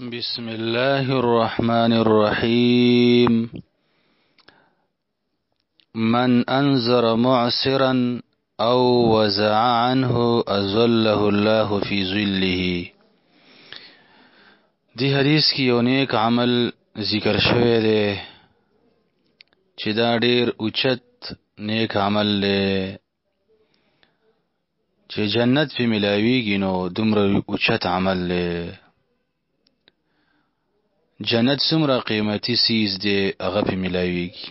بسم الله الرحمن الرحيم. من انذر معسرا او وزع عنه ازله الله في ظله. دی حدیث کې یو نیک عمل ذکر شوی دی چې دا ډیر اوچت نیک عمل دی چې جنت په ملاویږي، نو دومره اوچت عمل دی. جنت څومره قیمتي سیز دی، هغه په ملاویږي.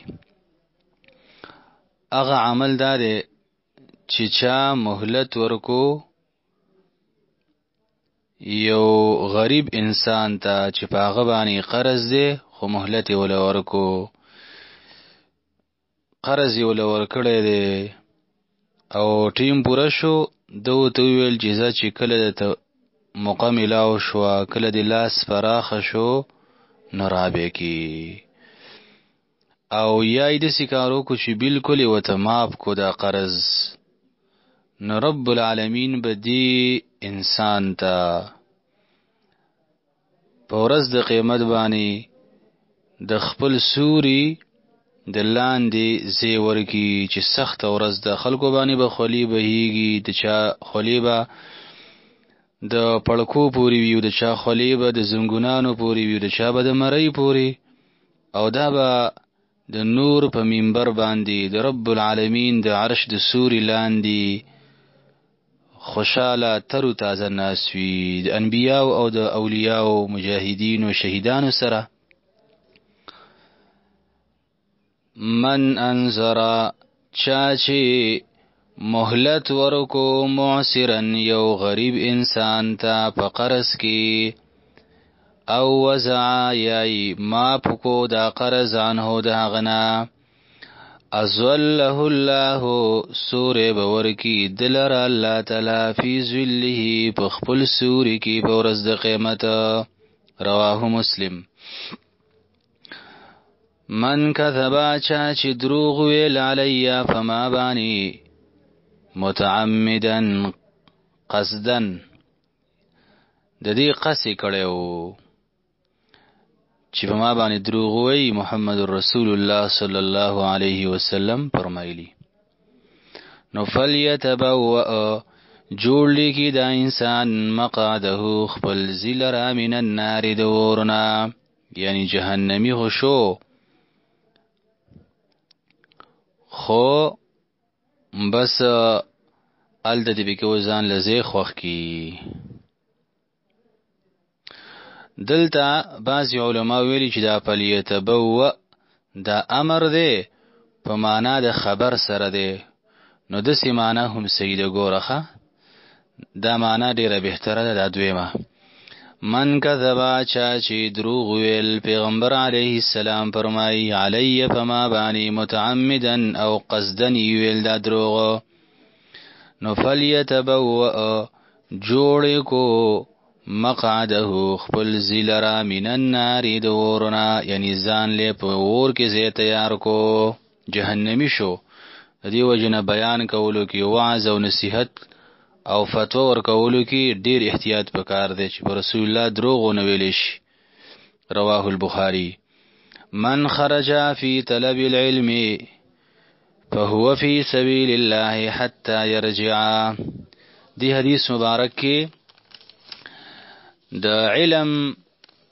هغه عمل دا دی چې چا مهلت ورکو یو غریب انسان ته چې په هغه باندې قرض دی، خو مهلت یې وله ورکو، قرض یې وله ورکړی دی او ټیم پوره شو، ده ورته وویل چې ځه، چې کله درته موقع ملاو شوه، کله دې لاس پراخه شو، نو را به کی. او یا یې داسې کار وکړو چې بالکل یې ورته معاف کو دا قرض، نو رب العالمین به دې انسان ته په ورځ د قیامت باندې د خپل سوري د لاندې ځای ورکي، چې سخته ورځ د خلکو باندې به خولې بهیږي، د چا خولې به د پړکو پورې وي، د چا خولې به د زنګونانو پورې وي، د چا به د مرۍ پورې، او دا به د نور په منبر باندې د رب العالمین د عرش د سوري لاندې خوشاله تر تازه ناس وي، د انبیاو او د اولیاو، مجاهدینو، شهیدانو سره. من انذر، چا چې مهلت ورکو، معسرا، یو غریب انسان ته په قرض کې، او وزع یای ما پکو دا قرض، عنه د هغنا، ازله الله، سورې باور کی دلر الله تعالی، فی ظله، په خپل سوري کې په ورځ د قیامت. رواه مسلم. من کذب، چا چې دروغ ویل، علی، فما بانی، متعمدا قصدا، د دې قصې کړو چې په ما باندې دروغ وایي، محمد رسول الله صلی الله علیه وسلم فرمایلی، نو فلیتبوأ، جوړ لیکي دا انسان، مقعده، خپل زلرا، من النار، د ورنا، یعنی جهنمی خو شو، خو بس ال د دې کې ځان لزه خوخ کی. دلته بعضی علما ویلي چې دا فلیتبوأ دا امر دی، په معنا د خبر سره دی، نو داسې معنا هم صحیح ده. ګوره دا معنا ډیره بهتره ده، دا دویمه. من کذبا، چا چې دروغ ویل، پیغمبر علیه السلام فرمای، علی، فما بانی، متعمدا او قصدا ویل دا دروغ، نو فلیتبوأ، جوړ کو، مقعده، خپل زلرا، من النار، د ورنا، یعنی ځان له په ور کې زی تیار کو، جهنمی شو. د دې وجنه بیان کولو کې، وعظ او نصیحت او فتوا ورکولو کې ډیر احتیاط پکار دی چې پر رسول الله دروغ نه ویل شي. رواه البخاری. من خرج فی طلب العلم فهو فی سبیل الله حتی يرجع. دی حدیث مبارک کې د علم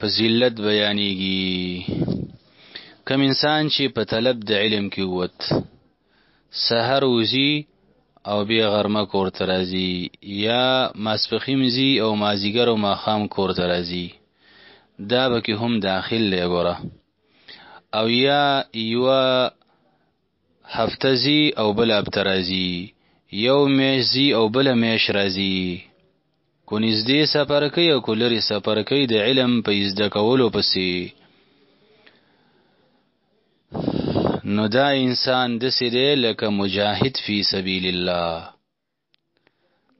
فضیلت بیانېږي. کم انسان چې په طلب د علم کې ووت، سحر وزي او بیا غرمه کور ته راځي، یا ماسپخین ځي او مازیګر او ماښام کور ته راځي، دا به کې هم داخل دی ګوره. او یا یوه هفته ځي او بله هفته راځي، یو میاشت ځي او بله میاشت راځي، کو نږدې سفر کوي او کو لرې سفر کوي د علم په زده کولو پسې، نو دا انسان داسې دی لکه مجاهد فی سبیل الله.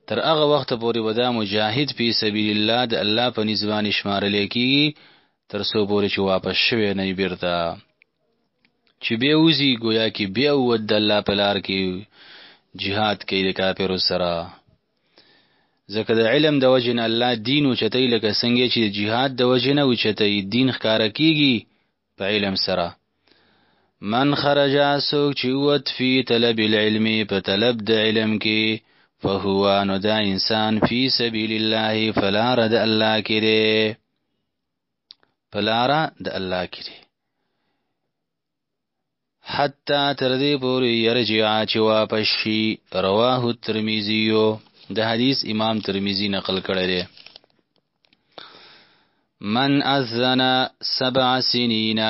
تر هغه وخت پورې به دا مجاهد فی سبیل الله د الله په نزد باندې شمارل کېږي تر څو پورې چې واپس شوی نه بیرته. چې بیا وځي، ګویا کې بیا ووت د الله په لار کې جهاد کوي د کافرو سره. ځکه د علم د وجې نه الله دین اوچتوي، لکه څنګه چې د جهاد د وجې نه اوچتوي، دین ښکاره کیږي په علم سره. من خرج، څوک چې ووت، فی طلب العلم، په طلب د علم کې، فهو، نو دا انسان، فی سبیل الله، فلار د الله کې دی، فلار د الله کې دی، حتی تر دې پورې يرجع چې واپس شي. رواه الترمذي، د حدیث امام ترمذي نقل کړی دی. من اذن سبع سنین،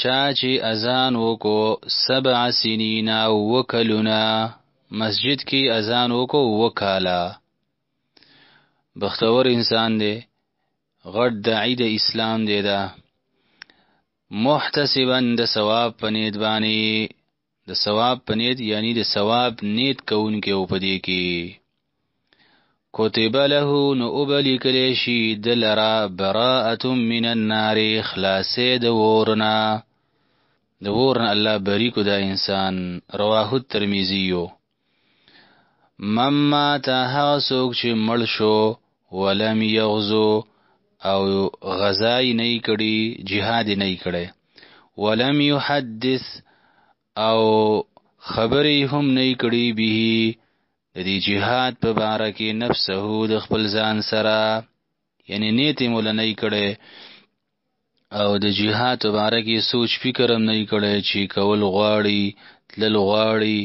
چا چې اذان وکړو، سبع سنین، وکلنا، مسجد کې اذان وکړو وکاله، بختور انسان دی، غټ داعی د اسلام دی. دا محتسبا، د ثواب په نیت باندې، د ثواب په نیت، یعنی د ثواب نیت کوونکی او پدې کې، کتب له، نو وبلیکل شي دلرا، براءه من النار، خلاصې د ورنا، د ورنا الله بری کو دا انسان. رواه الترمذی. من مات، هغه څوک چې مړ شو، ولم یغزو، او غزای نه کړي، جهاد نه کړي، ولم يحدث، او خبرې هم نه کړي، به، د دې جهاد په باره کې، نفسه، د خپل ځان سره، یعنی نیت یې مولا نه کړي او د جهاد په باره کې سوچ فکر هم نه کړی چې کول غواړي، تلل غواړي،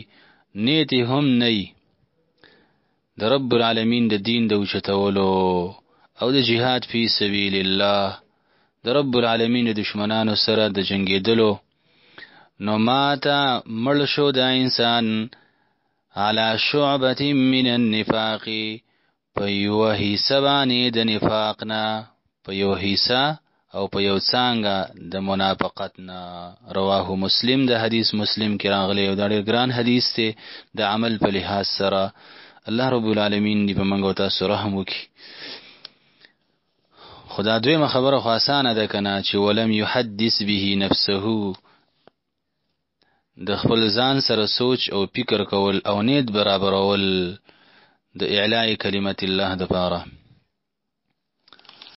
نیت هم نه د رب العالمین د دین د اوچتولو او د جهاد فی سبیل الله، د رب العالمین د دشمنانو سره د جنگیدلو، نو ماته، مړ شو دا انسان، علی شعبة من النفاق، په یوه حصه باندې د نفاق نه، په یو حصه او په یو څانګه د منافقت نه. رواه مسلم، د حدیث مسلم کې راغلی او دا ډېر ګران حدیث دی د عمل په لحاظ سره. الله رب العالمین دې په موږ او تاسو رحم وکړي. خدا دویمه خبره خو اسانه ده کنه، چې ولم یحدث به نفسه، د خپل ځان سره سوچ او فکر کول او نیت برابرول د اعلاء کلمت الله د پاره.